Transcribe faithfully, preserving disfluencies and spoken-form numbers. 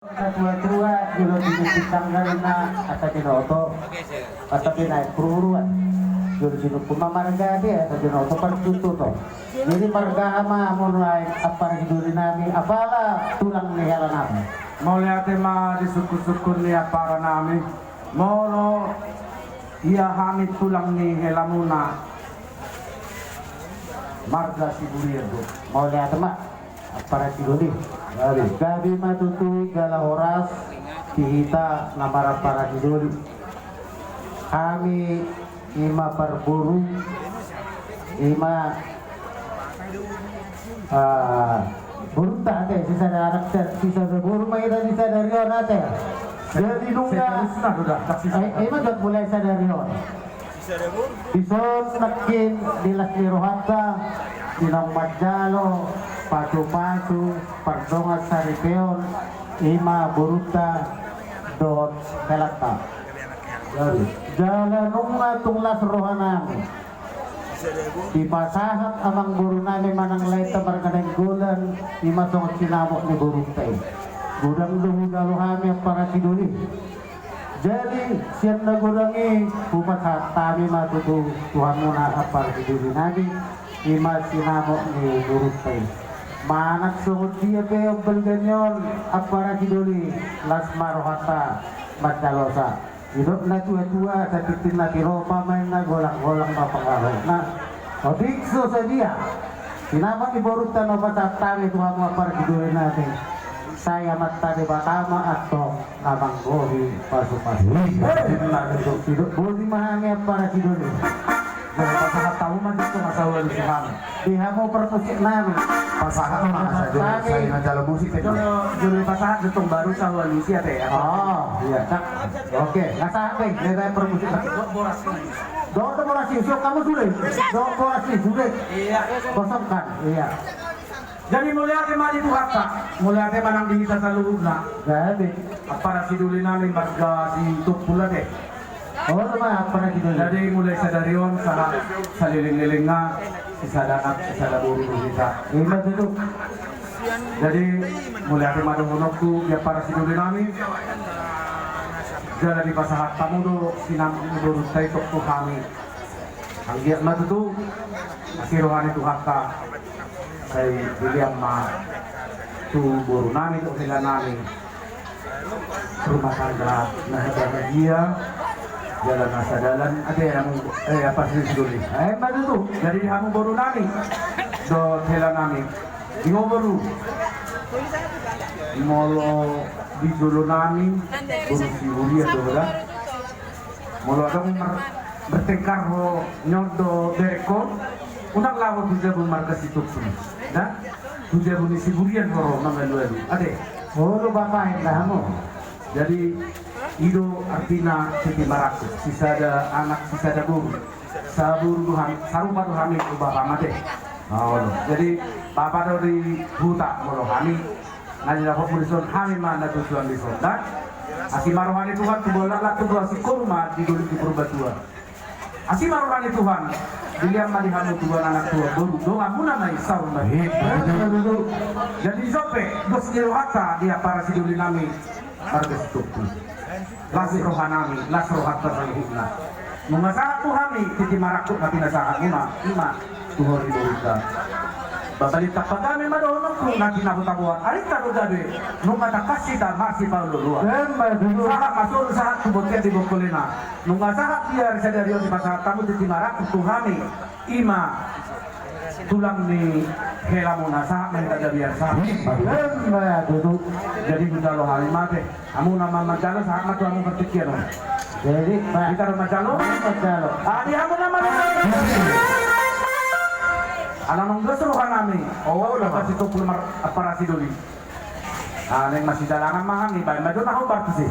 Natuatua, jolo tinitip sanggar na asa binoto, asa binaen purburuan. Jolo tinitip ma marga dia asa binoto partututo. Jadi marga ma molo aek ampara Sidoli nami, apala tulang ni hela nami. Mauliate ma di sungkunsungkun ni ampara nami. Molo ia hami tulang ni helamuna, marga Siburian do. Mauliate ma. Ampara Sidoli. Gabe ma tutu jala horas di hita na marampara Sidoli. Hami ima parboru, ima, ah, borunta ate, sisada anak, sisada boru ma hita di sadari on ate. Jadi nunga, ima jot mulai sadari on. Dison nangkin di las ni rohanta, di naung manjalo pasupasu pardongan saripeon, ima borunta dohot helanta. Jala nunga tung las rohanami dipasahat amang borunami manang lae ta marga Nainggolan, ima songon sinamot ni borunta i. Godang do hujalo hami ampara Sidoli. Jadi sian na godang i hupasahat hami ma tutu tu hamuna ampara Sidoli nami, ima sinamot ni borunta i. Manang songon dia pe ombal gani on ampara Sidoli, las ma rohanta manjalosa. Didok natuatua, satintin na tilopa ma inna, golanggolang ma pangarahutna. Otik so sadia. Sinamot ni borunta na hupasahat hami tu hamu ampara Sidoli nami, sai Amanta Debata ma antong na manggohi pasupasu. Ima tutu. Didok boti ma hami ampara Sidoli. Jolo pasahat hamu ma jolo asa hualusi hami. Di hamu parmusik nami. Pasahat ma asa jolo, sai na jalo musik pe jolo. Jolo pasahat jolo tong baru asa hualusi ate. Oh iya, cak. Oke, na sahat pe, na sahat parmusik nami. Dohot boras i, dohot boras i, suka hamu sude. Dohot boras i sude. Iya. Kosongkan, iya. Jadi mauliate ma di Tuhanta, mauliate ma nang di hita saluhutna. Gabe. Ampara Sidoli nami marga Sitompul ate. Olo ma ampara Sidoli. Jadi mulai sadari on sahat salelenglelengna, sisada anak sisada boru do hita. Ima tutu. Jadi mauliate ma dohononku di ampara Sidoli nami. Jala dipasahat hamu do sinamot ni borunta i tu hami. Anggiat ma tutu asi roha ni Tuhanta, sai dilehon ma tu boru nami dohot hela nami rumah tangga na bahagia, jala na sadalan ate. Hamu, eh, ampara Sidoli. Ima tutu. Jadi hamu boru nami dohot hela nami, ingot boru, molo di jolo nami boru Siburian do da. Molo adong mar-, bertengkar ho nion dohot berengkon, unang laho tu jabu marga Sitompul, da? Tu jabu ni Siburian ho ro mangalualu ate. Olo bapa, inda hamu. Jadi i do artina titi marangkup, sisada anak sisada boru. Saboru do hami, sarupa do hami tu bapa ma ate. Olo. Jadi bapa do di huta, molo hami na didapotmu dison, hami ma na tujuan dison da. Asi ma roha ni Tuhan, tubuan laklak, tubuan singkoru ma di Golok di Purbatua. Asi ma roha ni Tuhan, dilehon ma di hamu tubuan anak tubuan boru, donganmuna ma i saur matua. Jadi dison pe dos ni rohanta di ampara Sidoli nami marga Sitompul. Las roha nami, las rohanta saluhutna. Nunga sahat tu hami titi marangkup na pinasahatmuna, ima tu hori borunta. Babalintang pagame ma dohononku na pinahutaboan, arinta do gabe, nunga tangkas hita marsipaolooloan. Ima tutu. Sahat ma solu sahat tu bontean di bongkolena. Nunga sahat biar sadari on dipasahat hamu titi marangkup tu hami, ima tulang ni helamuna, sahat ma hita gabe biar sahat. Ima tutu. Jadi hujalo hami ma ate. Hamu na manjalo sahat ma tu hamu partingkian on. Jadi, Pak. Hita do manjalo. Manjalo. Ah, di hamu na manjalo. Ala nunga dos roha nami. Oh, olo. Ampara Sitompul mar-, ampara Sidoli. Ah, naeng masidalangan ma hami, baen ma jo na hombar tusi.